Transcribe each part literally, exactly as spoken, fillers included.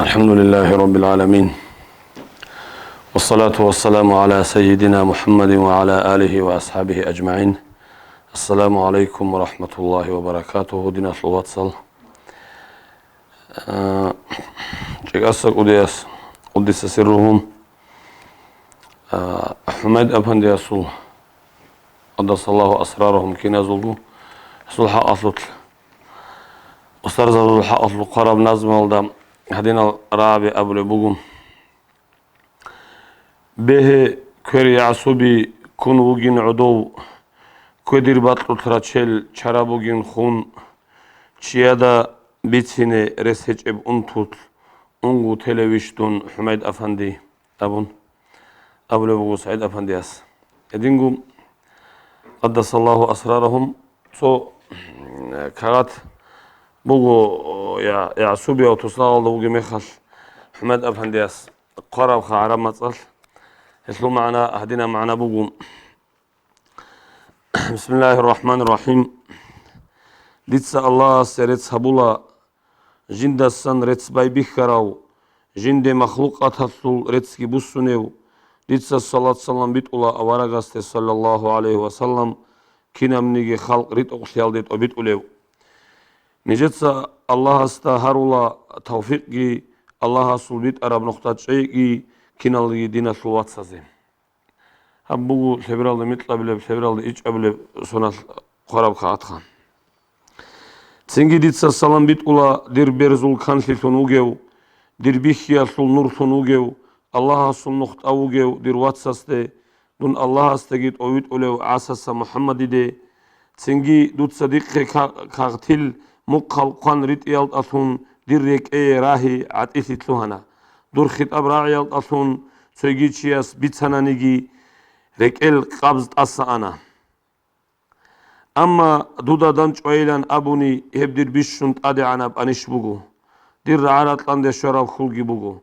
الحمد لله رب العالمين. والصلاة والسلام على سيدنا محمد وعلى آله وأصحابه أجمعين. السلام عليكم ورحمة الله وبركاته. Диналъул вацал. Э, чӀегаса кӀудияс, къуддиса сирругьу, э, ХӀумайд Афандиясул, къаддасаллагьу асрарагьум, киназулго, гьесул хӀакъалъулъ, устарзабазул хӀакъалъулъ хъвараб назмуялда гьадинал рагӀаби абулеб буго. Бегье, квер ЯгӀсуби, ккун вугин гӀодов, кведир бакьулъ рачел чара бугин хун, чияда бицине рес гьечӀеб унтулъ, унго телевищ дун, ХӀумайд Афанди, абун абулеб буго СагӀид Афандияс. Гьединго, къаддасаллагьу асрарагьум, цо, м, кагъат буго, я, ЯгӀсубияв туслагъалда вугеб мехалъ ХӀумайд Афандияс хъварабха гӀараб мацӀалъ. Гьелъул магӀна, гьадинаб магӀна буго: Бисмиллагьир рахӀманир рахӀим. Дица Аллагьасе рецц гьабула, жиндасан рецц байбихьарав, жинде махлукъаталъул реццги буссунев, дица салат-салам битӀула аварагасде, саллаллагьу гӀалайгьи ва саллам, кинабниги халкъ ритӀухълъиялде тӀобитӀулев. Нижеца Аллагьасда гьарула тавфикъги, Аллагьасул битӀараб нухда чӀейги киналги диналъул вацазе. Гьаб буго лъебералда микьабилеб, лъебералда ичӀабилеб соналъ хъвараб кагъатха. Цинги дица салам битӀула дир берзул канлъилъун вугев, дир бихьиялъул нурлъун вугев, Аллагьасул нухда вугев дир вацасде, дун Аллагьасдаги тӀовитӀулев ГӀасаса МухӀаммадиде. Цинги дуца дихъе ка-, кагътил мухъал хъван ритӀиялдалъун дир рекӀее рагьи гӀатӀилъи лъугьана. Дур хитӀаб рагӀиялдалъун цоги чияс бицананиги, рекӀел къабз тӀаса ана. Амма дуда дандчӀвайилан абуни, гьеб дир бищун тӀадегӀанаб анищ буго. Дир рагӀа-ракьанде щвараб хьулги буго.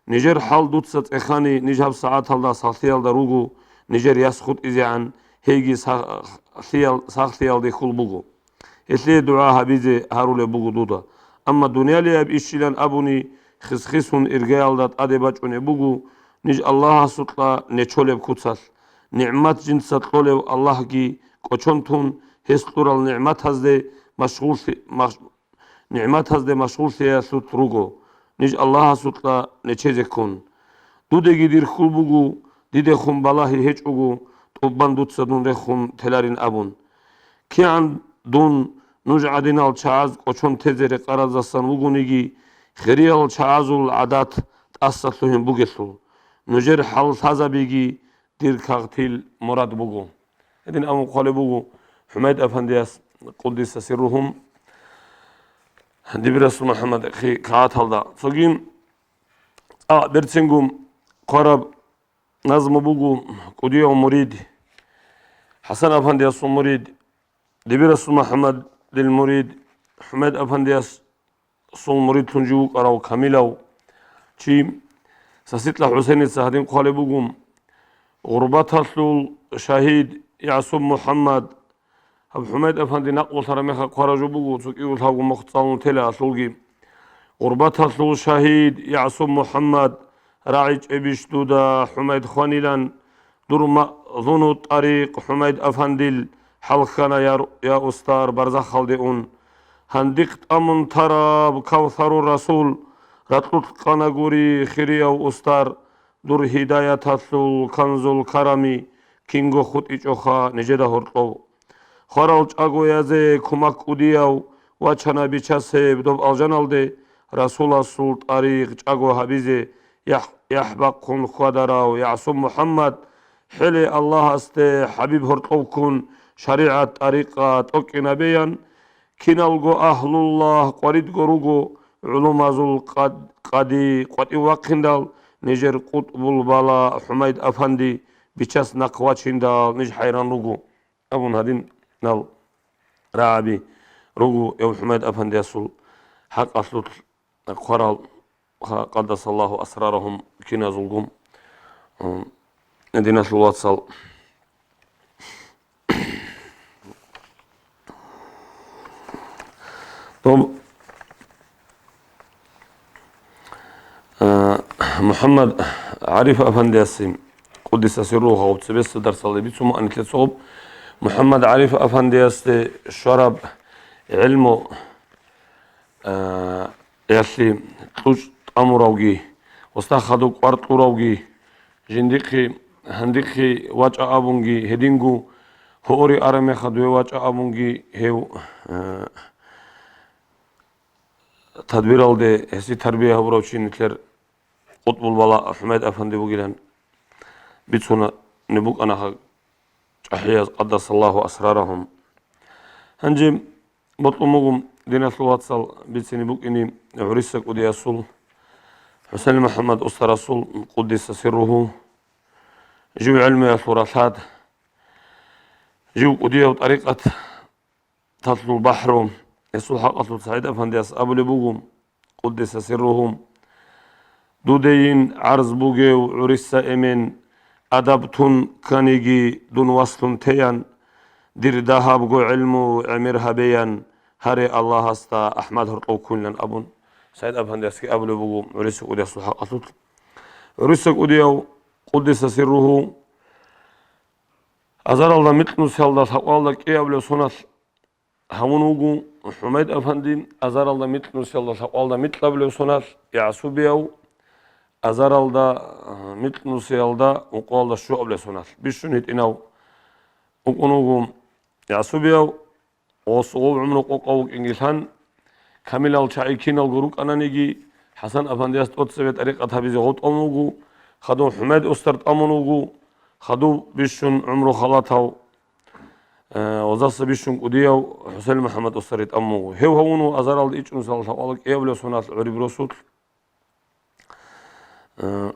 Нижер хӀал дуца цӀехани, ниж гьаб сагӀаталда сахлъиялда руго, нижер яс хутӀизегӀан, гьейги сахлъиял-, сахлъиялде хьул буго. Гьелъие дугӀа гьабизе гьарулеб буго дуда. Амма дуниялияб ишилан абуни, хис-хисун иргаялда тӀаде бачӀунеб буго ниж Аллагьасукьа нечолеб куцалъ. НигӀмат жинца кьолев Аллагьги кӀочон тун, гьес кьурал нигӀматазде машгъуллъи-, маш-, нигӀматазде машгъуллъиялъулъ руго, ниж Аллагьасукьа нечезе ккун. Дудеги дир хьул буго, дидехун балагьи гьечӀого, тӀубан дуца дун рехун теларин абун. КигӀан дун нуж гӀадинал чагӀаз кӀочон тезе рекъаразасан вугониги, хириял чагӀазул гӀадат тӀаса лъугьин бугелъул, нужер хӀал лъазабиги дир кагътил мурад буго. Гьедин абун хъвалеб буго ХӀумайд Афандияс, къуддиса сирругьу, Дибирасул МухӀаммад хъи кагъаталда. Цоги цӀакъ берцинго хъвараб назму буго кӀудияв мурид, ХӀасан Афандиясул мурид, Дибирасул МухӀаммадил мурид, ХӀумайд Афандияс сул муридлъун жив вукӀарав камилав чи СаситӀла ХӀусеница гьадин хъвалеб буго: «Гъурбаталъул шагьид ЯгӀсуб МухӀаммад». Гьаб ХӀумайд Афанди накъулъараб мехалъ хъвараб жо буго, цо кӀиго-лъабго мухъ цӀалун тела гьалъулги. «Гъурбаталъул шагьид ЯгӀсуб МухӀаммад, рагӀичӀебищ дуда ХӀумайд хванилан, дур ма-, зуну тӀарикъ ХӀумайд Афандил хӀалхьана, я ру-, я устар, барзахалде ун. Гьандихъ тӀамун тараб Кавсару Расул ракьулъ къана гури, хирияв устар, дур гьидаяталъул канзул карами кинго хутӀичӀоха нижеда гьоркьов. Хварал чӀагоязе кумак кӀудияв вачана Бичасеб доб алжаналде, Расуласул тӀарикъ чӀаго гьабизе яхӀ-, яхӀ бахъун хьвадарав ЯгӀсуб МухӀаммад, хӀеле Аллагьасде хӀабиб гьоркьовккун шаригӀат-тӀарикъа тӀокӀинабеян, киналго агьлуллагь къваридго руго, гӀулумазул къад-, къади къватӀив вахъиндал, нижер къутӀбул бала ХӀумайд Афанди Бичас нахъ вачиндал, ниж хӀайран руго. Абун гьадинал рагӀаби руго гьев ХӀумайд Афандиясул хӀакъалъулъ хъварал, ха-, къаддасаллагьу асрарагьум киназулгун, м, диналъул вацал. Доб-, МухӀаммад ГӀариф афандиясе, къуддиса сирругьу, гьаб цебесеб дарсалда бицун буго нилъеца гьаб, МухӀаммад ГӀариф афандиясде щвараб гӀилму, а, ялъи кьучӀ тӀамуравги, гьесда хадуб кӀвар кьуравги, жиндихъе, гьандихъе вачӀа абунги, гьединго гьоре араб мехалъ дуе вачӀа абунги, гьев, а, тадбиралде гьесие тарбия гьабурав чи нилъер къутбул бала ХӀумайд афанди вугилан бицунеб букӀана гьал чӀахӀияз, къаддасаллагьу асрарагьум. Гьанже бокьун буго, диналъул вацал, бицине букӀине гӀуриса кӀудиясул, ХӀусен МухӀаммад устарасул, къуддиса сирругьу, жив гӀелмуялъул ралъад, жив кӀудияв тӀарикъат талъул бахӀру, гьесул хӀакъалъулъ СагӀид афандияс абулеб буго, къуддиса сирругьу: «Дудейин гӀарз бугев гӀуриса эмен, адаб тун кканиги дун васлъун теян, дир дагьабго гӀелму гӀемер гьабеян, гьаре Аллагьасда АхӀмад гьоркьов ккунилан», — абун, СагӀид афандиясги абулеб буго гӀуриса кӀудиясул хӀакъалъулъ. ГӀуриса кӀудияв, къуддиса сирругьу, азаралда микьнусиялда лъабкъоялда кӀиабилеб соналъ гьавун вуго ХӀумайд афанди, азаралда микьнусиялда лъабкъоялда микьабилеб соналъ ЯгӀсубияв, азаралда, а, микьнусиялда ункъоялда щуабилеб соналъ бищун гьитӀинав вукӀун вуго ЯгӀсубияв. Гъос гъов гӀумру къокъав вукӀинги лъан, камилал чагӀи киналго рукӀананиги, ХӀасан афандияс тӀоцебе тӀарикъат гьабизе гъов тӀамун вуго, хадув ХӀумайд устар тӀамун вуго, хадув бищун гӀумру халатав, э, гъозаса бищун кӀудияв ХӀусен МухӀаммад устари тӀамун вуго. Гьев гьавун вуго азаралда ичӀнусиялда лъабкъоялда кӀиабилеб соналъ гӀуриб росулъ. Э,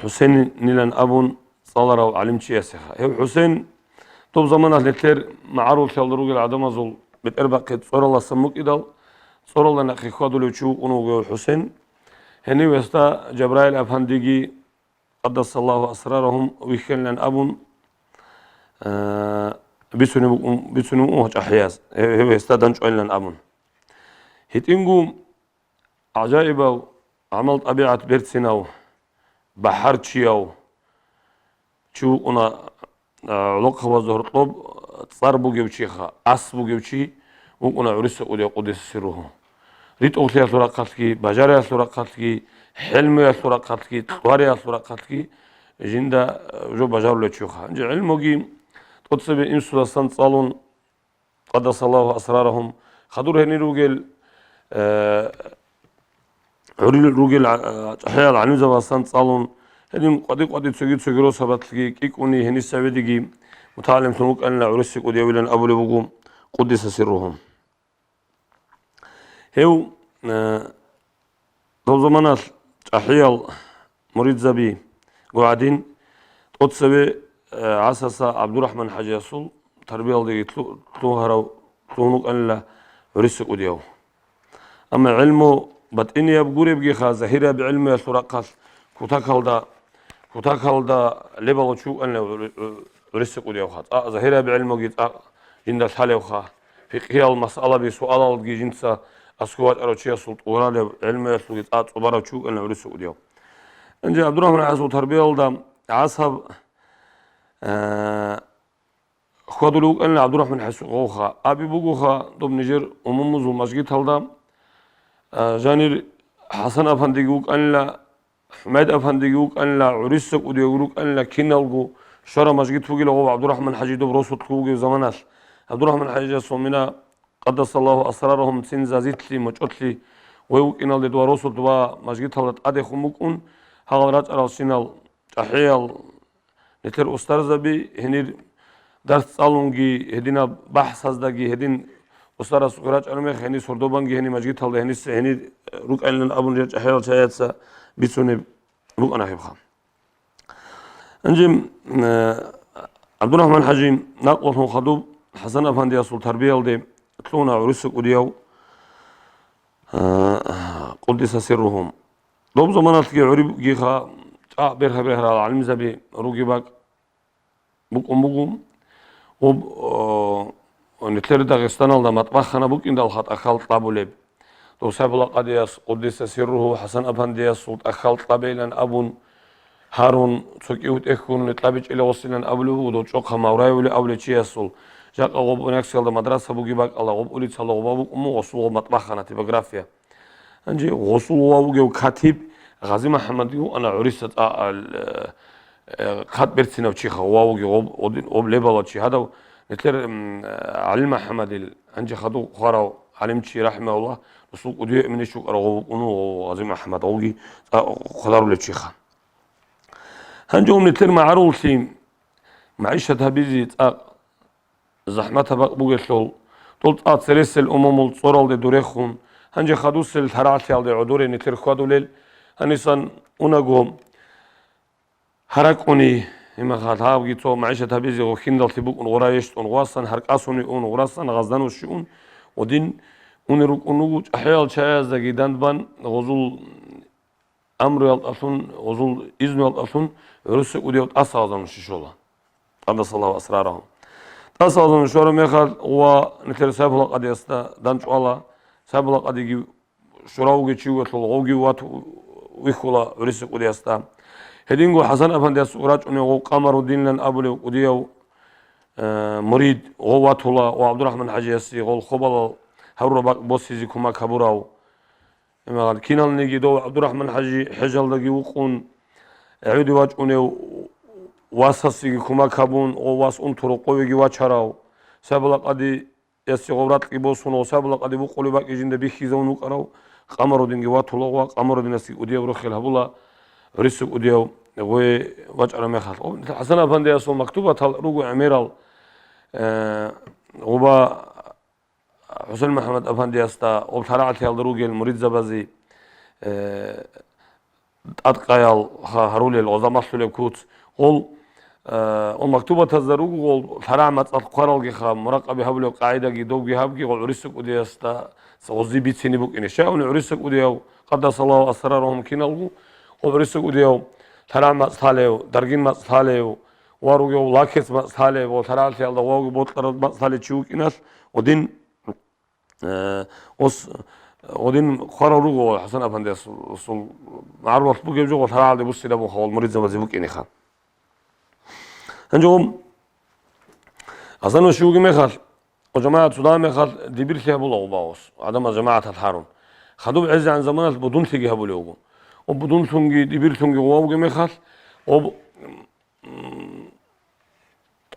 ХӀусейнилан абун цӀаларав гӀалимчиясеха. Гьев ХӀусейн доб заманалъ нилъер магӀаруллъиялда ругел гӀадамазул бетӀербахъе цӀораласан букӀидал, цӀоралда нахъе хьвадулев чи вукӀун вуго гьев ХӀусейн. Гьенив гьесда Жабраил афандиги, къаддасаллагьу асрарагьум, вихьанилан абун, э, бицунеб букӀун, бицунеб букӀун чӀахӀияз, гьев, гьев гьесда дандчӀвайилан абун. ГьитӀинго гӀажаибав, гӀамал-тӀабигӀат берцинав, бахӀарчияв чи вукӀуна, а, гӀолохъабазда гьоркьоб цӀар бугев чиха, ас бугев чи вукӀуна гӀуриса кӀудияв, къуддиса сирругьу. РитӀухълъиялъул рахъалъги, бажариялъул рахъалъги, хӀелмуялъул рахъалъги, кьвариялъул рахъалъги жинда, а, жо бажарулев чиха. Гьанже гӀилмуги тӀоцебе инсудасан цӀалун, къаддасаллагьу асрарагьум, хадур гьенир ругел, э, гӀурил ругел, а, чӀахӀиял гӀалимзабасан цӀалун, гьедин къватӀи-къватӀи цоги-цоги росабалъги кӀикӀкӀуни гьениса гӀодиги мутагӀалимлъун вукӀанила гӀуриса кӀудиявилан абулеб буго, къуддиса сирругьу. Гьев, э, Доб заманалъ чӀахӀиял муридзаби гӀадин, тӀоцеве, э, ГӀасаса ГӀабдурахӀман хӀажиясул тарбиялдеги лъу-, лъугьарав, лъугьун вукӀанила гӀуриса кӀудияв. Амма гӀилму батӀинияб гуребгиха, загьирияб гӀилмуялъул рахъалъ кутакалда, кутакалда лебала чи вукӀанила гӀури-, гӀуриса кӀудиявха. ЦӀакъ загьирияб гӀилмуги цӀакъ жинда лъалевха. Фикъгьиял масъалаби, суалалги жинца аскӀов вачӀарав чиясул тӀуралеб, гӀилмуялъулги цӀа-, цӀубарав чи вукӀана гӀуриса кӀудияв. Гьанже ГӀабдурахӀман хӀажиясул тарбиялда ГӀасаб, э, хьвадулев вукӀанила ГӀабдурахӀман хӀажиясул гъовха. Аби бугоха, доб нижер умумузул мажгиталда, э, жанир ХӀасан афандиги вукӀанила, ХӀумайд афандиги вукӀанила, гӀуриса кӀудияв рукӀанила, киналго щвараб мажгит бугила гъов ГӀабдурахӀман хӀажи доб росулъ вугев заманалъ. ГӀабдурахӀман хӀажиясул мина, къаддасаллагьу асрарагьум, цин зазилъи, мочӀолъи гъой вукӀиналде дова росулъ дова мажгиталда тӀадехун букӀун, гьагъал рачӀаралщинал чӀахӀиял, нилъер устарзаби гьенир дарс цӀалунги, гьединаб бахӀсаздаги, гьедин устарасухъе рачӀараб мех, гьенир сордобанги, гьенир мажгиталда гьениса гьенир рукӀайилан абун, жер чӀахӀиял чаяца бицунеб букӀана гьебха. Гьанже, э, ГӀабдурахӀман хӀажи накълулъун хадуб ХӀасан афандиясул тарбиялде лъугьуна гӀуриса кӀудияв, э, къуддиса сирругьу. Доб заманалъги гӀурибгиха, цӀакъ бергьа-бергьарал гӀалимзаби ругеб бакӀ букӀун буго. Об, о, нилъер Дагъистаналда матӀбаххана букӀиндал хатӀахъал кьабулеб. Дов Сайфулла къадияс, къуддиса сирругьу, ХӀасан-апандиясул тӀахьал кьабейилан абун, гьарун, цо кӀив тӀехьун, кьабичӀила гъосилан абулеб буго, дов чӀохъа Мавраевли абулев чиясул. Жакъа гъоб Унаксиялда мадраса бугеб бакӀалда, гъоб улицалда гъоба букӀун буго гъосул гъоб матбахана, типография. Гьанже гъосул гъова вугев катиб Гъази МухӀаммадги вукӀана гӀуриса цӀа-, ал-, э, э, хъат берцинав чиха гъова вугев гъоб, один, гъоб лебалав чи гьадав, нилъер, м, ГӀали МухӀаммадил, гьанже хадув хварав гӀалимчи, рахӀимагьуллагь, досул кӀудияв эменищ вукӀарав гъов вукӀун вуго Гъази МухӀаммад, гъовги цӀа-, хъвадарулев чиха. Гьанже гъоб нилъер магӀаруллъи, магӀишат гьабизе цӀакъ захӀматаб бакӀ бугелъул, дол цӀа цересел умумул цӀоралде дурехун, гьанже хадусел лъарагӀлъиялде гӀодоре нилъер хьвадулел, гьанисан унаго гьаракӀуни, имахал гьабги цо магӀишат гьабизе гъохьиндаллъи букӀун гъура вещтӀун гъвасан, гьаркӀасуни ун гъурасан, гъазданущи ун, гъодин унел рукӀун вуго чӀахӀиял чаяздаги дандбан гъозул амруялдалъун, гъозул изнуялдалъун гӀурусе кӀудияв тӀаса гъазданущи щола. Къадасаллагьу асрарагьу. ТӀаса гъазданущи щвараб мехалъ, ва нилъер Сайфулла къадиясда данчӀвала, Сайфулла къадиги щуравги чи вугелъул, гъовги ват вихьула гӀуриса кӀудиясда. Гьединго ХӀасан-апандияс урачӀунев гъов Къамаруддинлъан абулев кӀудияв, э, мурид гъов ватула ва ГӀабдурахӀман-хӀажиясе гъол хобалал гьарураб бакӀ босизе кумак гьабурав. Имагьал киналниги дов ГӀабдурахӀман-хӀажи хӀежалдаги вукъун, гӀевде вачӀунев васасеги кумак гьабун, гъов вас унту рокъовеги вачарав, Сайфулла къади ясе гъоб ракьги босун, ва Сайфулла къади букъулеб бакӀги жинда бихьизавун вукӀарав Къамаруддинги ватула ва Къамаруддинасги кӀудияв рохел гьабула, гӀуриса кӀудияв гъой вачӀараб мехалъ. ХӀасан-апандиясул мактубатал руго гӀемерал, э, гъоба ХӀусен МухӀаммад-апандиясда, гъоб лъарагӀлъиялда ругел муридзабазе, э, тӀадкъаял гьа-, гьарулел, гъоза малъулеб куц. Гъол, э, гъол мактубатазда руго гъол лъарагӀ мацӀалъ хъваралгиха, муракъаби гьабулеб къагӀидаги довги гьабги, гъол гӀуриса кӀудиясда гъози бицине букӀине. Щай абуни гӀуриса кӀудияв, къаддасаллагьу асрарагьум, киналго, гъол гӀуриса кӀудияв лъарагӀ мацӀ лъалев, даргин мацӀ лъалев, ва ругев лакец мацӀ лъалев, ва лъарагӀлъиялда гъовги бокьараб мацӀ лъалев чи вукӀиналъ, гъодин Э, ос, гъодин хъварал руго ХӀасан-апандияс, сул магӀарулалъ бугеб жо гъол лъарагӀалде буссинабун хавал муридзабазе букӀинеха. Гьанже гъом азан ва щивги мехалъ, ва жамагӀат цо дагьа мехалъ дибирлъи гьабула гъоба ос, гӀадамал жамагӀаталъ гьарун. Хадуб гӀезегӀан заманалъ будунлъиги гьабулев вуго. Ва будунлъунги дибирлъунги гъовавги мехалъ, гъоб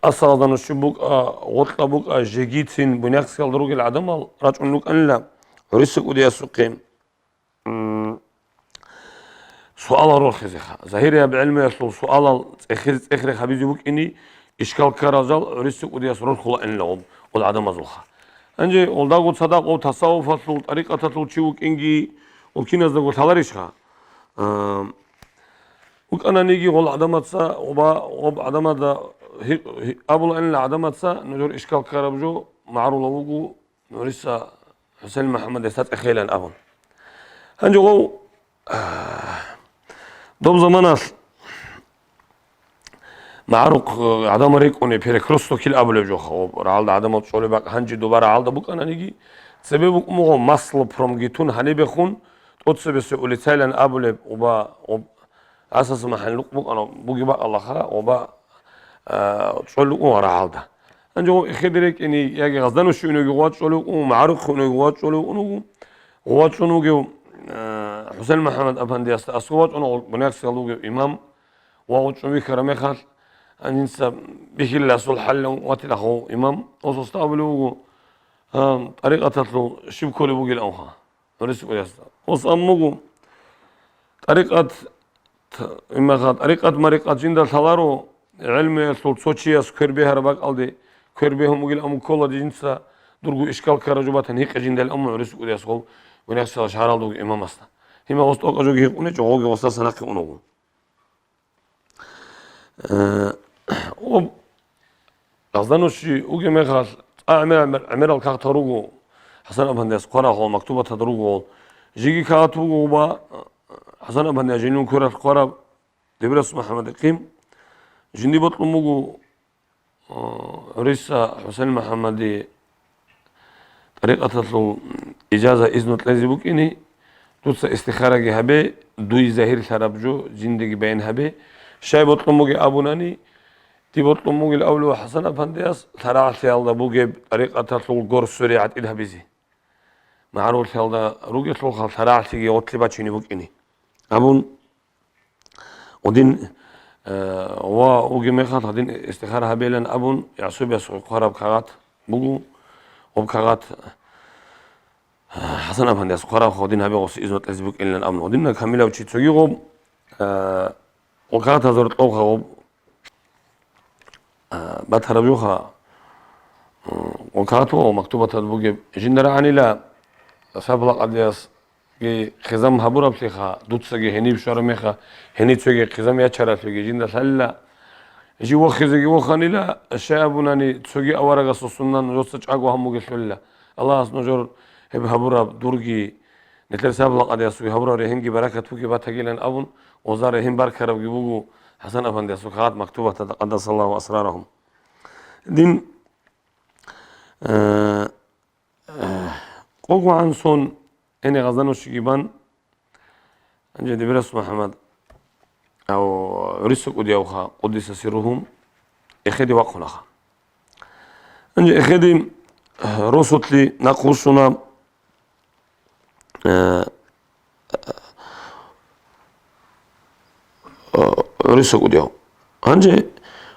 ТӀасалда нуша букӀа, гъоркьа букӀа, жегицин Буйнакскиялда ругел гӀадамал рачӀун рукӀанила гӀуриса кӀудиясухъе, м, суалал рорхизеха. Загьирияб гӀелмуялъул суалал цӀехизе-цӀехире гьабизе букӀини, ишкал ккарал жал гӀуриса кӀудияс рорхулаанила гъоб, гъол гӀадамазулха. Гьанже гъолдаго цадахъ гъов тасаввуфалъул, тӀарикъаталъул чи вукӀинги, гъоб киназдаго лъаларищха? А, ВукӀананиги гъол гӀадамаца, гъоба, гъоб гӀадамада гьи-, гьи-, абулаанила гӀадамаца, нужер ишкал ккараб жо магӀарулав вуго, гӀуриса ХӀусен МухӀаммадица цӀехейилан абун. Гьанже гъов, доб заманалъ магӀарухъ гӀадамал рекӀуни перекрестокил абулеб жоха, гъоб рагӀалда гӀадамал чӀолеб бакӀ гьанже доба рагӀалда букӀананиги, цебе букӀун буго Маслопромги тун гьанибехун, тӀоцебесеб улицайилан абулеб, гъоба, гъоб, Асас махӀал лукъ букӀана бугеб бакӀалаха, гъоба, а, чӀолев вукӀун рагӀалда. Гьанже гъов эхеде рекӀине, яги гъазда нуша унеги гъова чӀолев вукӀун, магӀарухъе унеги гъова чӀолев вукӀун вуго. Гъова чӀун вугев, а, ХӀусен МухӀаммад-апандиясда аскӀов вачӀуна гъол Буйнакскиялда вугев имам, ва гъов чӀун вихьараб мехалъ, гьанинца бихьиласул хӀалилан ватилаха гъов имам, гъосасда абулев вуго, а, тӀарикъаталъул щиб кколеб бугилаанха. Гьорис уясда. Ос аммугу тӀарикъат, т-, имаха, тӀарикъат-марикъат жинда лъаларо, гӀелмуялъул цо чияс квер бегьараб бакӀалде, квер бегьун бугил аму ккола жинца дурго ишкал ккараб жо батан гьикъе жиндал аму гӀурис уяс гъов венахсала шагьаралда вугев имамасда. Гьима гъос тӀокӀаб жоги гьикъунечӀо, гъоги гъосдаса нахъе унагу. Э, об, гъазда нуши уге мехалъ, цӀа гӀемер-, гӀемер-, гӀемерал кагътал руго, ХӀасан-апандияс хъварал мактубатал руго. Жиги кагъат буго уба, ХӀасан-апандияс жинлъун квералъ хъвараб Дебирас МухӀаммадихъе. Жинди бокьун буго, э, гӀуриса ХӀусен МухӀаммади тӀарикъаталъул ижаза, изну кьезе букӀине, дуца истихараги гьабе, дуй загьирлъараб жо жиндаги баян гьабе, щай бокьун бугеб абунани, дие бокьун бугел абулев ХӀасан-апандияс лъарагӀлъиялда бугеб тӀарикъаталъул гор суре гӀатӀид гьабизе. МагӀаруллъиялда ругелъулха лъарагӀлъиги гъорлъе бачине букӀине. Абун, гъодин, э, ва вугеб мехалъ гъодин истихара гьабейилан абун, ЯгӀсубияс хъвараб кагъат буго, гъоб кагъат, э, ХӀасан-апандияс хъвараб, гъодин гьабе гъос изну кьезе букӀинилан абун. Гъодинаб камилав чи цоги гъоб, э, гъоб кагъатазул рокьовха гъоб А, батараб жуха, м, ва катула ва мактубатал бугеб жинда рагӀанила, сабла къадиясги хизам гьабураблъиха, дуцаги гьениб щвараб меха, гьениб цоги хизам ячаралъуги жинда лъалила. Жив вохизеги воханила, щай абунани, цоги аварагасул суннан жоца чӀаго гьамугелъулила. Аллагьас нужер гьеб гьабураб, дурги, нилъер сабла къадиясуги гьабураб рехӀинги баракат бугеб батагилан абун, оза рехӀин баркарабги буго ХӀасан-апандиясул кагъат мактубатада, къаддасаллагьу асрарагьум. Дин, э, э, къогогӀан сон, эне гъазанущиги бан, Гьанже Дибирас МухӀаммад, ав, ГӀуриса кӀудиявха, къуддиса сирругьу, эхеде вахъунаха. Гьанже эхеде, э, росулъи нахъ вуссуна, э, э, ГӀуриса кӀудияв. Гьанже,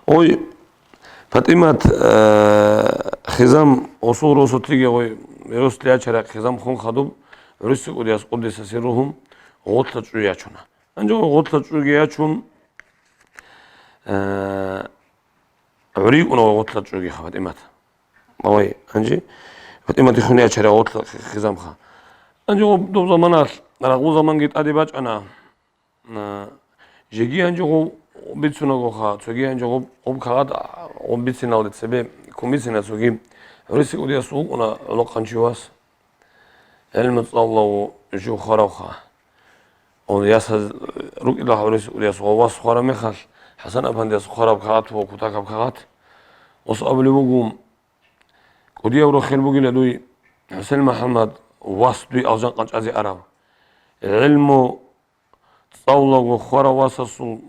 ой, ПатӀимат, э, хизам, гъосул росулъиги, ой, росулъи ячарахъ хизам хун хадуб, ГӀуриса кӀудияс, къуддиса сирругьу, гъорлъа чӀу ячуна. Гьанже гъорлъа чӀуги ячун, э, гӀури йикӀуна гъорлъа чӀугиха ПатӀимат. Авай, гьанже ПатӀимат ихун ячарахъ гъорлъа хизамха. Гьанже гъоб доб заманалъ, рагъул заманги тӀаде бачӀана. А, жеги гьанже гъоб бицунагоха, цоги гьанже гъоб, гъоб кагъат гъоб бициналде цебе кумбицина цоги. ГӀуриса кӀудияс вукӀуна гӀолохъанчи вас. ГӀилму цӀалулев жив хваравха. Гъол ясаз рукӀила ГӀуриса кӀудияс ва вас хвараб мехалъ, ХӀасан-апандияс хвараб кагъат ва кутакаб кагъат. Ос абулеб буго, кӀудияв рохел бугила дуй, ХӀусен МухӀаммад, вас дуй алжан къачӀазе арав. ГӀилму цӀалулаго хварав васасул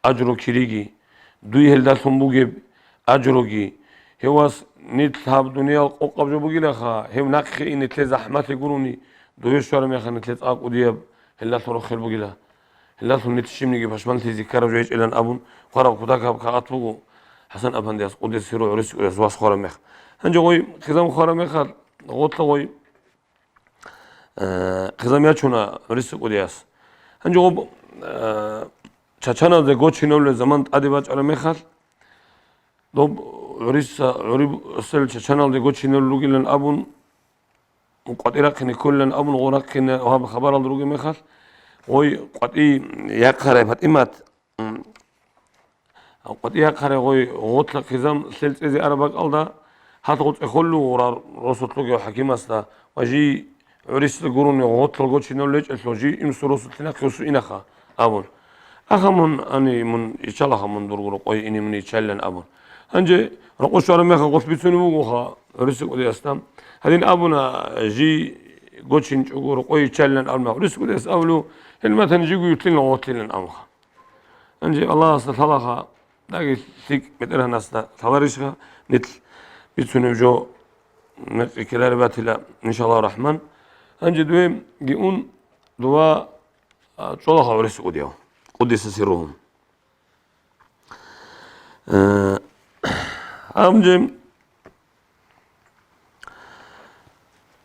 ажру кириги, дуй гьелдалъун бугеб ажруги, гьев вас нилъ гьаб дуниял къокъаб жо бугилаха, гьев нахъе ине нилъе захӀмалъи гурони, дуе щвараб мехалъ нилъе цӀакъ кӀудияб гьелдалъун рохел бугила. Гьелдалъун нилъ щибниги пашманлъизе ккараб жо гьечӀилан абун, хвараб кутакаб кагъат буго ХӀасан-апандияс, къуддиса сирругьу, ГӀуриса кӀудияс вас хвараб мех. Гьанже гъой хизам хвараб мехалъ, гъорлъа гъой Э, хизам ячуна ГӀуриса кӀудияс. Гьанже гъоб, э, чачаналде гочинавулеб заман тӀаде бачӀараб мехалъ, доб ГӀуриса, гӀуриб сел чачаналде гочинавулел ругилан абун, къватӀи рахъине кколилан абун, гъо рахъине гьаб хабаралда ругеб мехалъ, гъой къватӀи яхъарай ПатӀимат, М. КъватӀи яхъарай гъой гъорлъа хизам лъел цӀезе араб бакӀалда, гьал гъоцӀи холлугъурал росулъуги хӀакимасда ва жий гӀурисда гурони гъорлъа гочинав лечӀелъул жий имсу росулъинахъе усу инаха, абун. Аха мун ани мун иччалаха мун дургуро къой ине мун иччалилан абун. Гьанже рокъо щвараб мехалъ гъорлъ бицунеб бугоха гӀурисда кӀудиясда. Гьадин абуна, жий гочинчӀого рокъой иччалилан абуна. ГӀурисда кӀудияс абулев, гьел матани жиго ютлъилан гъорлъилан абуха. Гьанже Аллагьасда лъалаха, даги лъикӀ БетӀергьанасда лъаларищха, нилъ бицунеб жо мекъи ккеларе батила, иншаллагьу рахман. Гьанже дуеги ун, дова, а, чӀолаха гӀурисда кӀудияв, къуддиса сирругьу. Э, гьанже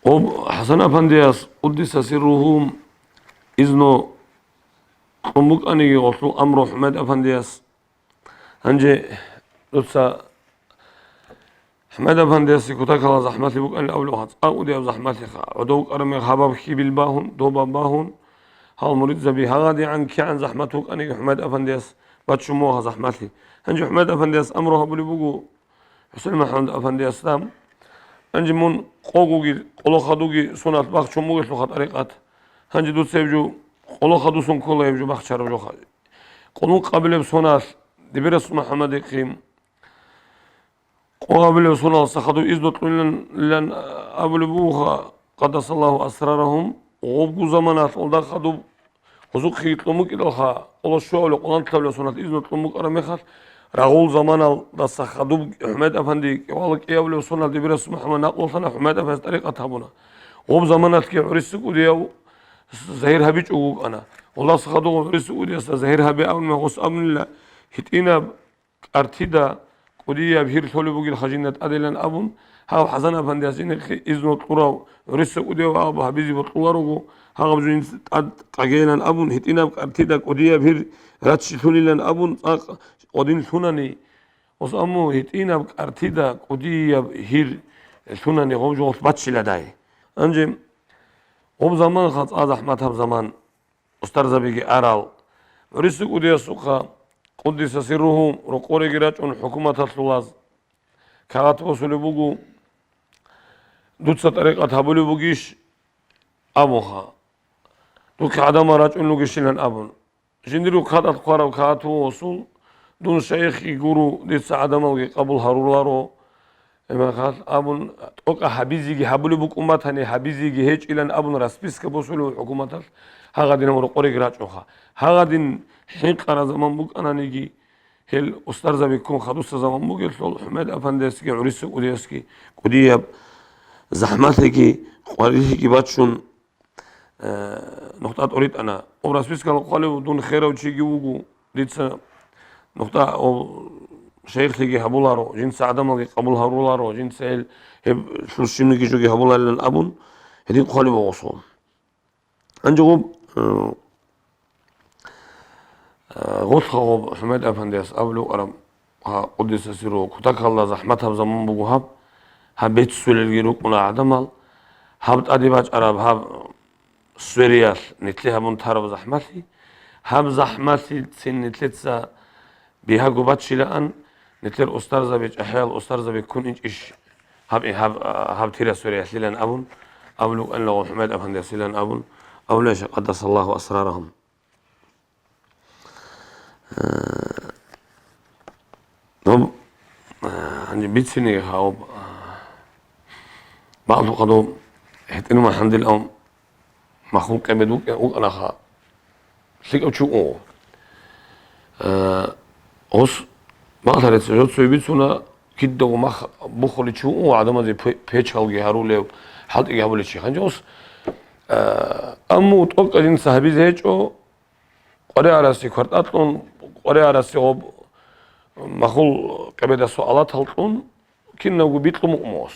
Гъоб ХӀасан-апандияс, къуддиса сирругьу, изну кьун букӀаниги гъолъул амру ХӀумед-апандияс. Гьанже дуца ХӀумед-апандиясе кутакалда захӀмалъи букӀанилан абулеб хъацӀа кӀудияб захӀмалъиха. ГӀодов вукӀараб мех гьабаб хьибил багьун, добаб багьун, гьал муридзаби гьагъадигӀан кигӀан захӀмат букӀаниги ХӀумед-апандияс баччун бугоха захӀмалъи. Гьанже ХӀумед-апандияс амру гьабулеб буго, ХӀусен МухӀаммад-апандиясда, гьанже мун къогоги, къоло хадуги соналъ бахчун бугелъулха тӀарикъат. Гьанже дуца гьеб жо къоло хадусон ккола гьеб жо бахчараб жоха. Къулун къабилеб соналъ Дибирас МухӀаммадихъе, Къо гьабулев соналдаса хадуб изну кьунилан абулеб бугоха, къаддасаллагьу асрарагьум, гъобгу заманалъ гъолда хадуб гъозухъе кьун букӀиналха, къоло щуабилев, къоло нилъабилев соналъ изну кьун букӀараб мехалъ, рагъул заманалдаса хадуб ХӀумайд-Афанди кӀивала кӀиябилев соналъ дибирас МухӀаммад накълулъана, ХӀумайд-Афандияс тӀарикъат гьабуна. Гъоб заманалъги гӀурисси кӀудияв загьир гьабичӀого вукӀана. Гъолдаса хадуб гъоб гӀурисси кӀудиясда загьир гьабе абун мехалъ абунила, гьитӀинаб кӀартида кӀудияб гьир лъолеб бугел хажинда тӀадилан абун, гьав ХӀасан-Афандияс жинехъе изну кьурав гӀурисса кӀудияв абу гьабизе бокьуларого, гьагъаб жинца тӀад къагейилан абун, гьитӀинаб кӀартида кӀудияб гьир раччи лъунилан абун, цӀакъ гъодин лъунани, ос амму гьитӀинаб кӀартида кӀудияб гьир лъунани гъов жугъулъ баччиладай. Гьанже гъоб заман хацӀа захӀматаб заман. Устарзабиги арал. ГӀурисси кӀудиясухъа, къуддиса сирругьу, рокъореги рачӀун хӀукуматалъулаз кагъат босулеб буго, дуца тӀарикъат гьабулеб бугищ абунха. Духъе гӀадамал рачӀун ругищилан абун. Жиндирго хъатӀалъ хъвараб кагъат вуго, осул, дун шайихги гуро, дица гӀадамалги къабул гьаруларо, Гьебмехалъ абун, тӀокӀа гьабизеги гьабулеб букӀун батани, гьабизеги гьечӀилан абун расписка босулев хӀукуматалъ, гьагъадин гьаб рокъореги рачӀунха. Гьагъадин хӀинкъараб заман букӀананиги, гьел устарзаби ккун хадуса заман бугелъул, ХӀумайд-Афандиясги ГӀурисса кӀудиясги кӀудияб захӀмалъиги къварилъиги бачун, Э, нухда тӀоритӀана. Гъоб распискалъ хъвалев дун херав чиги вуго, дица нухда гъоб шайихлъиги гьабуларо, жинца гӀадамалги къабул гьаруларо, жинца гьел, гьеб лъурщинниги жоги гьабуларилан абун, гьедин хъвалев вуго гъосул. Гьанже гъоб, э, Э, гъолъха гъоб ХӀумайд-Афандияс абулев араб, гьа, къуддиса сирругьу, кутакалда захӀматаб заман буго гьаб, гьаб беццулелги рукӀуна гӀадамал, гьаб тӀаде бачӀараб гьаб свериялъ нилъе гьабун тараб захӀмалъи, гьаб захӀмалъицин нилъеца бигьаго баччилаан, нилъер устарзаби, чӀахӀиял устарзаби ккун инчӀищ гьаб, гьаб, гьаб тира свериялъилан абун, абулев анлагъул ХӀумайд-Афандиясилан абун, абулаша къаддасаллагьу асрарагьум. Э, доб, э, гьанже бицине гьаб, э, багьлъухъа доб гьитӀинаб МухӀаммадил ам махлукъ къебед вукӀа-, вукӀанаха лъикӀав чи вуго. Э, ос багьлъарец жо цое бицуна, кидаго мах бухулев чи вуго, гӀадамазе пе-, печалги гьарулев, хӀалтӀиги гьабулев чи. Гьанже ос, э, амму тӀокӀаб жинца гьабизе гьечӀо, къваригӀарасе квартӀа кьун, къваригӀарасе гъоб махлукъ къебедасул алатал кьун, кинабго бикьун мукъмугъос.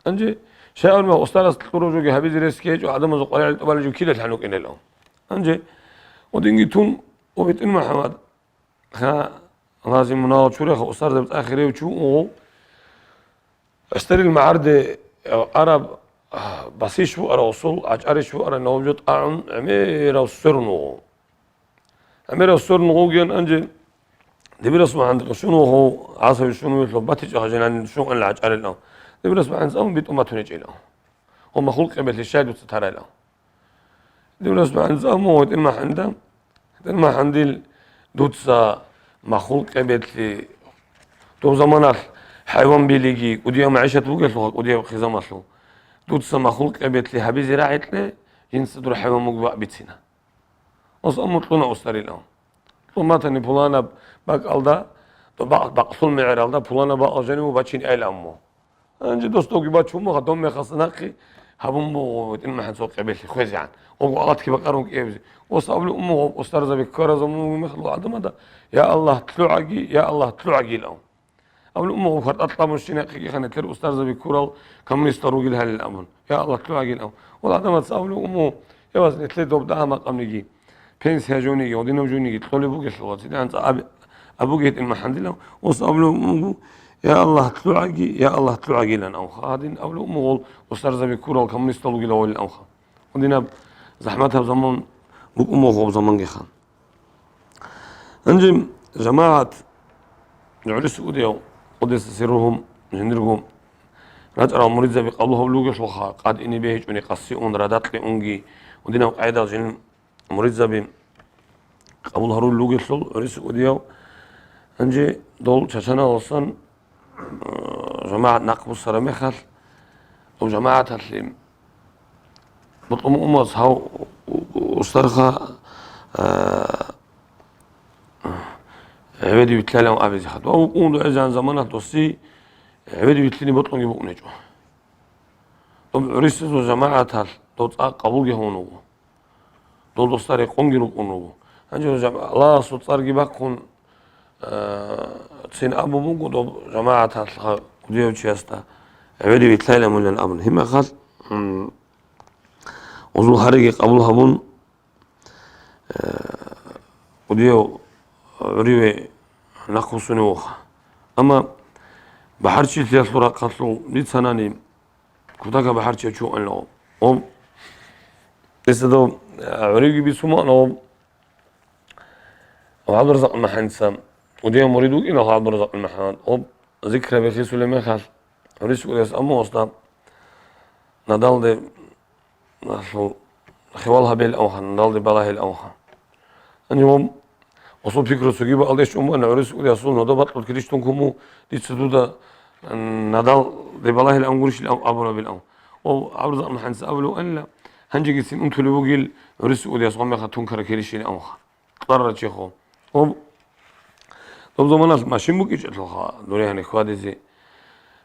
Гьанже шагьар мах устарас кьурав жоги гьабизе ресги гьечӀо, гӀадамазул къваригӀел тӀубалел жо кида лъан вукӀинелъул. Гьанже гъодинги тун, о, ГьитӀин МухӀаммад, ха, лазим мунагьал чуреха, устарзаб цӀа хирев чи вуго, ГӀустарил магӀарде, э, араб, а, басищ буарав, осул гӀачӀарищ буарав, наб жо тӀагӀун гӀемерав сверун вуго. ГӀемерав сверун вугоян гьанже дибирас магӀандихъе щун вуго, гӀасаби щун вугелъул батичӀо гьажинан щун гӀела гӀачӀарилан. Дибирас магӀандихъе битӀун батун гьечӀилан. Гьо махлукъ къебелъи щай дуца тарайилан. Диврас магӀанза аму гьитӀин махӀанда, гьитӀин махӀандил дуца махлукъ къебетлъи, дов заманалъ хӀайван билиги, кӀудияв магӀишат бугелъулха, кӀудияв хъизамалъул. Дуца махлукъ къебетлъи гьабизе рагӀикье, жинца дур хӀайван мугбаъ бицина. Ос аму кьуна устарилан. Кьун батани пуланаб бакӀалда, доб бакъ-, бакълъул мегӀералда пуланаб бакъ жанив бачин айла аму. Гьанже дос довги бачун буго, дов мехалъ нахъе гьабун буго гьитӀин махӀан цо къебелъи хвезегӀан. Гъого алатги бакъарун кӀиабизе. Ос абули умугъ, устарзаби ккаразабун буго мехалъ гьадамада, я Аллагь, лъугӀаги, я Аллагь, лъугӀаги илан. Абули умугъ, квартӀа кьабун щинахъеги ханетлъер устарзаби ккурал коммунистал ругел гьалил абун. Я Аллагь, лъугӀаги илан. Вал гьадамаца абули умугъ, я вас, нетлъе доб дагьа макъамниги. Пенсия жониги, гъодинав жониги кьолеб бугелъул, вацидал анцӀа аб-, абуге гьитӀин махӀандилав, ос абулев мугу, я Аллагь, лъугӀаги, я Аллагь, лъугӀагилан авха. Гьадин абулев мугъул устарзаби ккурал коммунистал вугилавулин авха. Гьадинаб захӀматаб заман букӀун буго гъоб замангиха. Гьанже жамагӀат, гӀурис удияв, къуддиса сирругьум, жиндирго рачӀарал муридзаби къабул гьабулев вугелъулха, къад ине бегьичӀони къаси ун, радакье унги, гьадинаб къайдал жин муридзаби къабул гьарулел ругелъул гӀурис удияв. Гьанже дол чачаналасан, э, жамагӀат нахъ буссараб мехалъ, гьаб жамагӀаталъе бутӀрул умумуз гьав устарха, а, гӀебеде вилълъайилан абизе хадуб. Ва вукӀун дугӀезегӀан заманалъ досие гӀебеде вилълъине бокьунги букӀун гьечӀо. Доб гӀурисазул жамагӀаталъ дов цӀакъ къабулги гьавун вуго. Дол досда рекъонги рукӀун руго. Гьанже жам-, Аллагьасул цӀарги бахъун, а, цин абун буго доб жамагӀаталъ гьа-, кӀудияв чиясда гӀебеде вилълъайилан мулан абун. Гьеб мехалъ, м, гьезул гьариги къабул гьабун, э, кӀудияв гӀуриве нахъ вуссунев вуха. Амма бахӀарчилъиялъул рахъалъул бицанани, кутакаб бахӀарчияв чи вукӀанила гъоб. Гъоб, гьесда дов, э, гӀуривги бицун вукӀана гъоб. ГӀабдуразакъ МахӀмадица, кӀудияв мурид вукӀина гьав ГӀабдуразакъ МахӀмад. Гъоб, зикраби хисулеб мехалъ, гӀуриса кӀудияс амма гьесда надалде Алъул хевал гьабел авха, налде балагьел авха. Гьанив осул пикру цоги бакӀалдеш чӀун бугӀана, гӀурис кӀудиясул нода бакьулъ килищ тун куму, дица дуда, м, надал де балагьел ан гурищил ав-, абурабил ав. О, ГӀабдурзакъ МахӀмадица абулев анила, гьанжегицин унтулев вугил гӀурис кӀудияс гъомеха тункара килищил авха. Кьарарав чи хо. Гьоб, доб заманалъ машин букӀичӀелъулха, дуре гьаниб хьвадизе,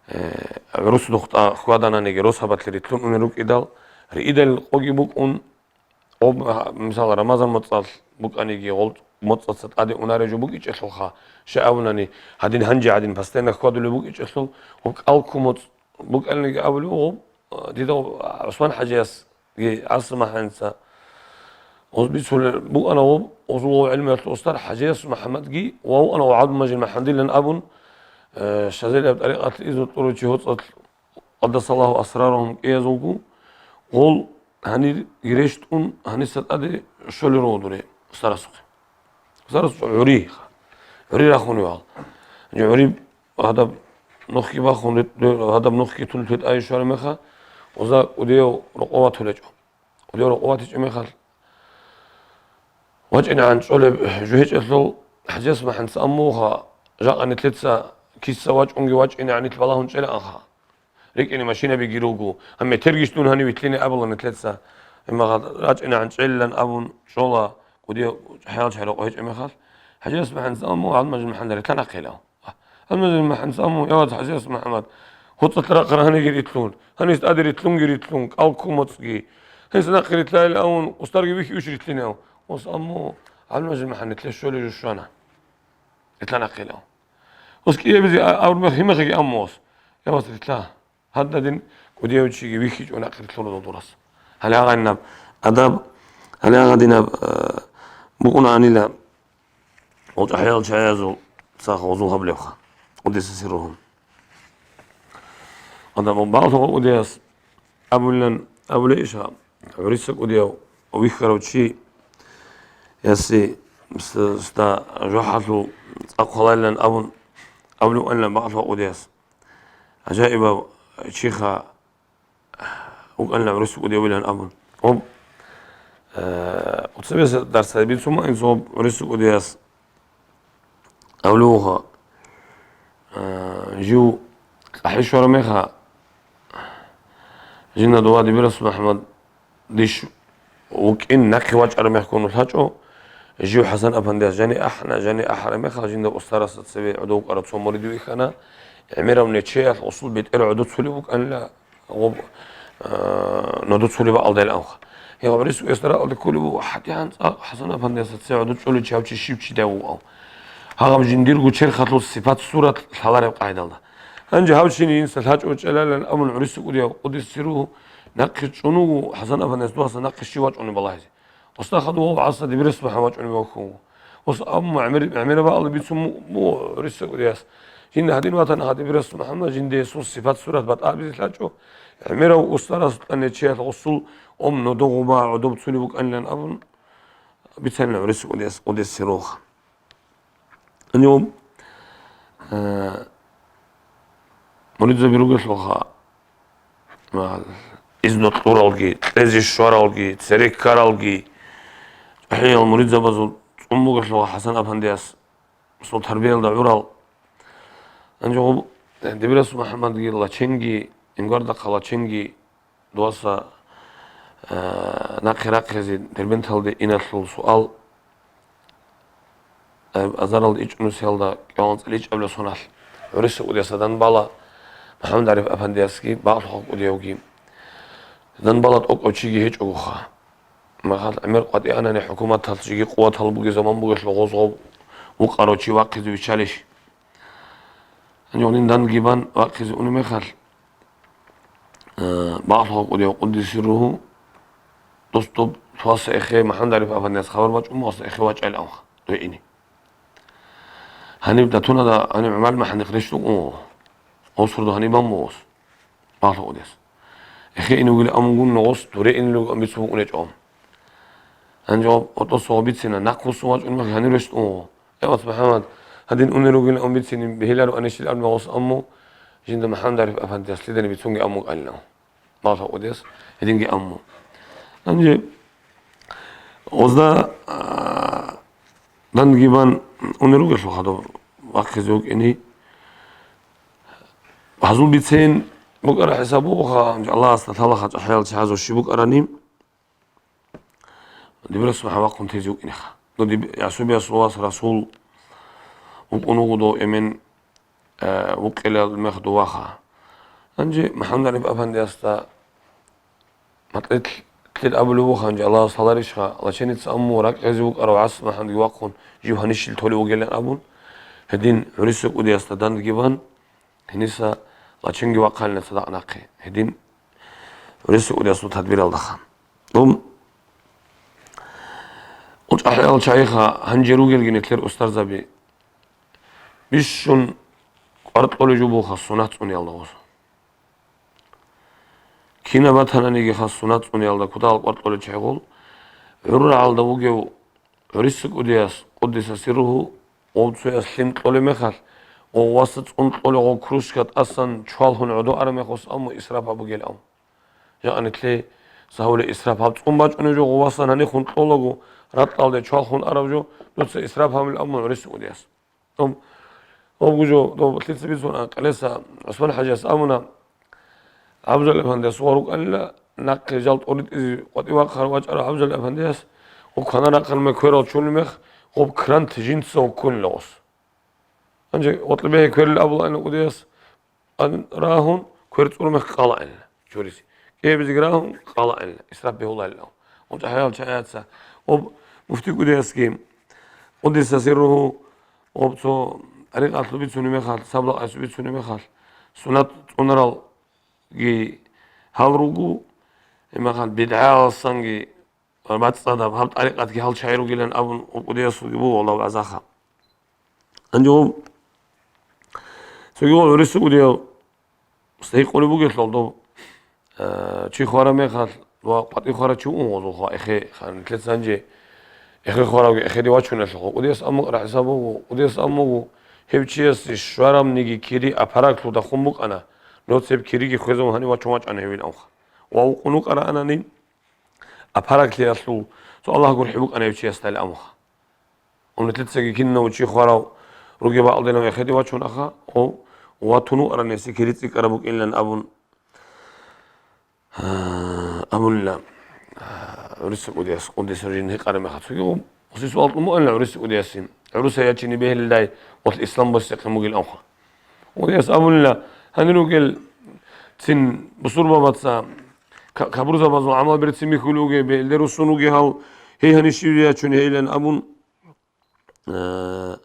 э, гӀурус нухда хьвадананиги, росабалъе рилълъун унел рукӀидал, риидал къоги букӀун, гьоб, гьа, мисал, Рамазан моцӀалъ букӀаниги, гъол моцӀаца тӀаде унарев жо букӀичӀелъулха, щай абунани, гьадин гьанже гьадин постоянно хьвадулев букӀичӀелъул, гьоб кӀалку моцӀ букӀаниги абулев, гьоб, э, дида ГӀусман-хӀажиясги ГӀаси МахӀмадица. Гъоз бицулел букӀана гъоб, гъозул гъов гӀелмуялъул устар ХӀажияс МухӀаммадги ва вукӀана гъов ГӀабдулмажид МухӀаммадилан абун, э, Шазелияб тӀарикъалъ изну тӀурав чи гьоцӀалъ, къаддасаллагьу асрарагьум, кӀиязулгу, гъол гьанир гьерештӀун гьаниса тӀаде щолел руго дуре устарасухъе. Устарас гӀури, гӀури рахунев гьал. ГӀури гьадаб нухги бахун, гьадаб нухги тун лъетӀае щвараб меха, оза кӀудияв рокъов ватулечӀо. КӀудияв рокъов ватичӀеб мехалъ, вачӀинегӀан чӀолеб жо гьечӀелъул, ХӀажияс МухӀаммадица аммуха, жакъа нилъеца киса вачӀунги вачӀинегӀан нилъ балагьун чӀелаанха. РикӀкӀине машинабиги руго, гьаниб метергищ дун гьанив вилълъине абула нилъеца. Гьеб мехалъ рачӀинегӀан чӀелилан абун чӀола, кӀудияв хӀаял чагӀи рокъов гьечӀеб мехалъ, ХӀажияс МухӀаммадица аммуха, ГӀабдулмажид МухӀаммадица рилълъана хъила. Гьанже МухӀаммадица амму, я вац ХӀажияс МухӀаммад, гьоцӀалъ ракъа гьаниги рилълъун, гьаниса тӀаде рилълъунги рилълъун, кӀалку моцӀги. Гьес нахъе рилълъайилан авун, устарги вихьизе рилълъинев. Ос амму, ГӀабдулмажид МухӀаммад, нилъер щолел жо щвана. Рилълъана хъила. Ос кӀиабизе а-, абураб мех гьимахъеги амму ос. Я вац рилълъа. Гьадин кӀудияв чиги вихьичӀо нахъе рилълъуна додурас. Гьале гьагъадинаб адаб, гьале гьагъадинаб, э, букӀунаанила. Гъол чӀахӀиял чагӀазул цаха гъозул гьабулебха, къуддиса сирругьу. Гьадаб багьлъугъа кӀудияс абулилан абулей иша, гӀуриса кӀудияв вихьарав чи, яси с-, сда жохӀалъул цӀакъ хвалайилан абун, абулев анилан багьлъугъа кӀудияс. ГӀажаибав чиха вукӀанила гӀурус кӀудияв вилан абун. Гьоб, э, уцебес дарсаби цума инсоб гӀурус кӀудияс авлугъа, э, жив къахӀи щвара меха, жинда дова дибирас МухӀаммад диш вукӀин нахъе вачӀара мехгун лъачӀо, жив ХӀасан-апандияс жани ахӀна, жани ахӀара мехалъ жинда устараса цеве гӀодов вукӀара цо мурид вихьана, гӀемерав нечеялъ гъосул бетӀер гӀодов цулеб букӀанила, гъоб, а, нодо цулеб бакӀалдайилан авха. Гьеб гӀурис уэс ракӀалде кколеб буго, гьатӀи гьанцӀа ХӀасан-апандияса цеве гӀодов чӀолев чи гьав чи щив чи дав вугав. Гьагъаб жиндирго черхалъул сипат-сурат лъалареб къагӀидалда. Гьанже гьав чини инса лъачӀо чӀелалилан абун гӀурис кӀудияв къуддиса сирругьу нахъе чӀун вуго, ХӀасан-апандияс дугьасан нахъе щив вачӀунеб балагьизе. Устахадув гьав гӀаса дибирас МухӀаммад вачӀунеб вахьун. Ус амма гӀемер-, гӀемераб бакӀалда бицун му-, му гӀурис кӀудияс. Жинда гьадин ватана гьадиб рас МухӀаммад, жинда гьесул сипат-сурат батӀа абизе лъачӀо, гӀемерав устарас кьанечеялъ гъосул ом нодо гъоба гӀодоб цулеб букӀанилан абун, бицанила гӀурис кӀудияс къуддиса сирругьу. Гьанив, э, муридзаби ругелъулха, ва изну кьуралги, кьезе щваралги, цере ккаралги, цӀухӀиял муридзабазул цӀун бугелъул ХӀасан-апандияс, цо тарбиялда гӀурал. Гьанже гъоб Дибирасул МухӀаммадги Лачинги, Ингвардахъа Лачинги, дуаса, э, нахъе рахъизе Дербенталде иналъул суал, э, азаралда ичӀнусиялда кӀикъоялда анцӀила ичӀабилеб соналъ гӀурусиз кӀудиясда данбала, МухӀаммад ГӀариф-апандиясги, бакълъухъа кӀудиявги. Данбала тӀокӀав чиги гьечӀогоха. Махал гӀемер къватӀианани хӀукуматалъ жеги къуватал бугеб заман бугелъул гъоз гъов вукъарав чи вахъизе виччалищ? Гьанже гьанин данги бан вахъизе унеб мехалъ, э, бакълъухъа кӀудияв къуддиса сирругьу, дос доб цояс эхе МухӀаммад ГӀариф-апандияс хабар бачӀун буго, цояс эхе вачӀайилан дой ине. Гьаниб датунада, гьаниб ГӀумар МухӀаммадихъ рещтӀун вуго. Гъос гьурда гьаниб бан буго гъос. Бакълъухъа кӀудияс. Эхе ине вугилан амунгун гъос дуре инел ругин бицун букӀунечӀо. Гьанже гъоб гьоркьоса гъоб бицина, нахъ вуссун вачӀун мехалъ гьанир рещтӀун вуго. Э, вац МухӀаммад, гьадин унел ругилан бицин бегьиларо, анищил армия гъос амму, жинда МухӀаммад ГӀариф-апандияс лъиданиги бицунги амму кӀалилан. Бакълъухъа кӀудияс гьединги амму. Гьанже гъозда, а, данги бан унел ругелъул хадуб вахъизе вукӀине. Гьазул бицен букӀараб хӀисаб бугоха, Аллагьасда лъалаха, чӀахӀиял чагӀазул щиб букӀарани, дибирас МухӀаммад вахъун тезе вукӀинеха. Доб диб-, ясубиясул вас Расул вукӀун вуго дов эмен, э, вукъилел мех дов ваха. Гьанже МухӀаммад ГӀариф-апандиясда Макьилъ абулев вуго, гьанже Аллагьас лъаларищха, Лаченица амму ракӀ гьезе вукӀарав гӀас МухӀаммадги вахъун, жив гьанищил толев вугилан абун, гьедин гӀурусиз кӀудиясда данги бан, гьениса Лачинги вахъанила цадахъ нахъе, гьедин гӀурусиз кӀудиясул тадбиралдаха. Доб чӀахӀиял чагӀиха гьанже ругелги нилъер устарзаби, бищун кӀваркьулев жо бугоха сунат цӀуниялда гъоза. Кинаб батаниги хас сунат цӀуниялда кутакалда кӀваркьулел чагӀи гъол, гӀуррагӀалда вугев гӀурусиз кӀудияс, къуддиса сирругьу, гъов цояс лъим кьолеб мехалъ, гъов васас цӀун кьолев гъов кружка тӀасан чвалгьун гӀодов араб мехалъ амму исраф гьабугел ав. Жакъа нилъее сахавулеб исраф гьаб цӀун бачӀунеб жо, гъов васас гьанихъун кьолаго, ракьалде чвалгьун араб жо, дуца исраф гьабилан амму гӀурусиз кӀудияс. Доб, доб гужо, доб лъица бицун анкьилеса ГӀусман-хӀажияс абуна, ГӀабдулла-эфандияс ва рукӀанила, нахъе жал тӀоритӀизе къватӀив вахъарав вачӀарав ГӀабдулла-эфандияс, гъоб кванар рахъараб мехалъ кверал чунеб мехалъ, гъоб крант жинца вуккунила гъос. Гьанже гъоркье бегьи кверил абулаанила кӀудияс, ан рагьун, квер цӀураб мехалъ къалаанила чуризе. КӀиабизе рагьун, къалаанила, исраф бегьуларилан. Гъоб чӀахӀиял чагӀица, гъоб муфти кӀудиясги, къуддиса сирругьу, гъоб цо тӀарикъаталъул бицунеб мехалъ, саб лакъайсул бицунеб мехалъ, сунат цӀунаралги гьал руго, гьеб мехалъ бидгӀаялдасанги ва бацӀцӀадаб гьаб тӀарикъатги гьал чагӀи ругилан абун, кӀудиясулги буго, Аллагь вагӀзаха. Гьанже гъоб цоги гъоб гӀурусиз кӀудияв гьикъулеб бугелъул доб, э, чи хвараб мехалъ ва къватӀив хварав чи вугин гъозулха эхе, ханлъецанже эхе хваравги эхеде вачуналъухъ. КӀудияс амму рахӀиса буго, кӀудияс аммуго, гьев чиясе щварамниги кири аппараклъун дагьун букӀана, доцеб кириги хвезун гьанив вачун вачӀана гьевил амха. Ва вукъун вукӀараанани, аппараклъиялъул цо Аллагь гурхӀи букӀана гьев чиясдали амха. Унлъицаги кинав чи хварав ругеб бакӀалдинав эхеде вачун аха, о, ватун вукӀаран гьесие кири цӀикӀкӀараб букӀинилан абун, а, абунила, а, гӀурусиз кӀудияс, къуддиса сирругьу, жин гьикъараб мехалъ. Цоги гъосие суал кьун бугила гӀурусиз кӀудиясе, гӀурусай ячине бегьилдай, валъ ислам босизе бугил амха. КӀудияс абунила, гьанир ругел цин бусурбабаца ка-, капурзабазул гӀамал берцин бихьулев вугеб, гьелде руссун вугев гьав, гьей гьанив щиб ячун гьейилан абун, э,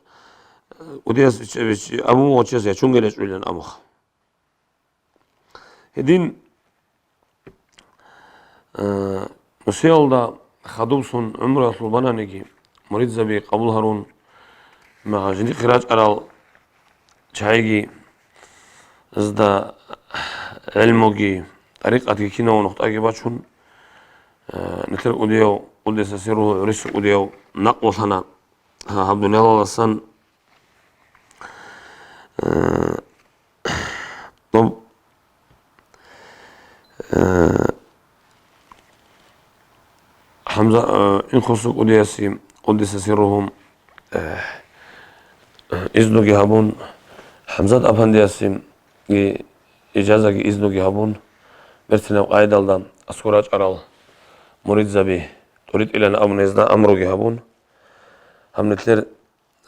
кӀудияс абун вугев чияс ячунгел ячӀулилан абуха. Гьедин, э, нусиялда хадуб сун гӀумруялъул бананиги, муридзаби къабул гьарун, ма жиндихъе рачӀарал чагӀиги, зда гӀелмуги, тӀарикъатги кинав нухтӀаги бачун, э, нилъер кӀудияв, къуддиса сирругьу, гӀурусиз кӀудияв накълулъана. Гьаб дуниялалдасан, э, доб, э, ХӀамза, э, Инхосул кӀудиясе, къуддиса сирругьу, э, э, изнуги гьабун, ХӀамзат апандиясе, иджазаги изнуги гьабун, берцинаб къайдалда аскӀор рачӀарал муридзаби тӀуритӀилан абун, гьезда амруги гьабун, гьаб нилъер,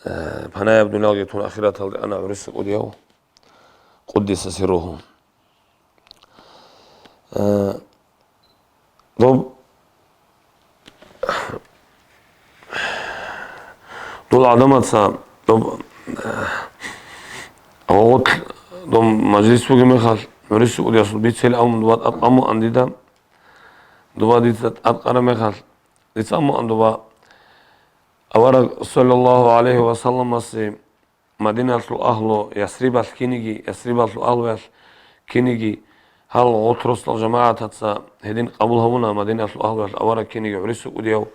э, панаяб дуниялги тун ахираталде ана гӀурусиз кӀудияв Къуддиса сирругьу. Э, доб, дол гӀадамаца, доб, э, гъогъот, доб мажлис бугеб мехалъ, гӀурусиз кӀудиясул бицел абун дуба тӀадкъамуан дида, дуба дица тӀадкъараб мехалъ, дица амуан дуба авараг саллаллагьу гӀалайгьи ва салламасе Мадиналъул агьлу Ясрибалъ киниги, Ясрибалъул агьлуялъ киниги, гьал гъотӀ росдал жамагӀатаца гьедин къабул гьавуна, Мадиналъул агьлуялъ авараг киниги гӀурусиз кӀудияв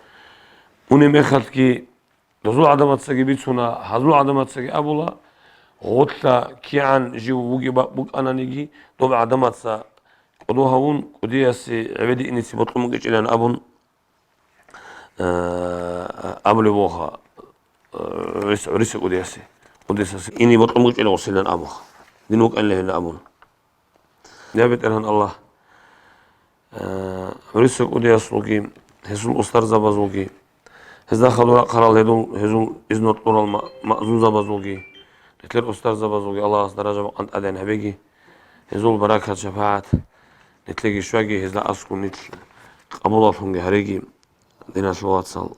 унеб мехалъги, дозул гӀадамацаги бицуна, гьазул гӀадамацаги абула, гъолъа кигӀан жив вугеб букӀананиги, доб гӀадамаца кӀодо гьавун, кӀудиясе гӀебеде инисе бокьун букӀинчӀилан абун, э, абулеб буго, э, гӀурис-, гӀурусиз кӀудиясе, Къуддисасе ине бокьун букӀила гъосилан абуха, дин вукӀанила гьелин абун. Я БетӀергьан Аллагь, э, гӀурусиз кӀудиясулги, гьесул устарзабазулги, гьезда хадур рахъарал гьедул, гьезул изну кьурал ма-, маъзунзабазулги, нилъер устарзабазулги Аллагьас даража бакъан тӀадегӀан гьабеги, гьезул баракат-шапагӀат нилъеги щвеги, гьезда аскӀун нилъ къабулалъунги гьареги, диналъул вацал.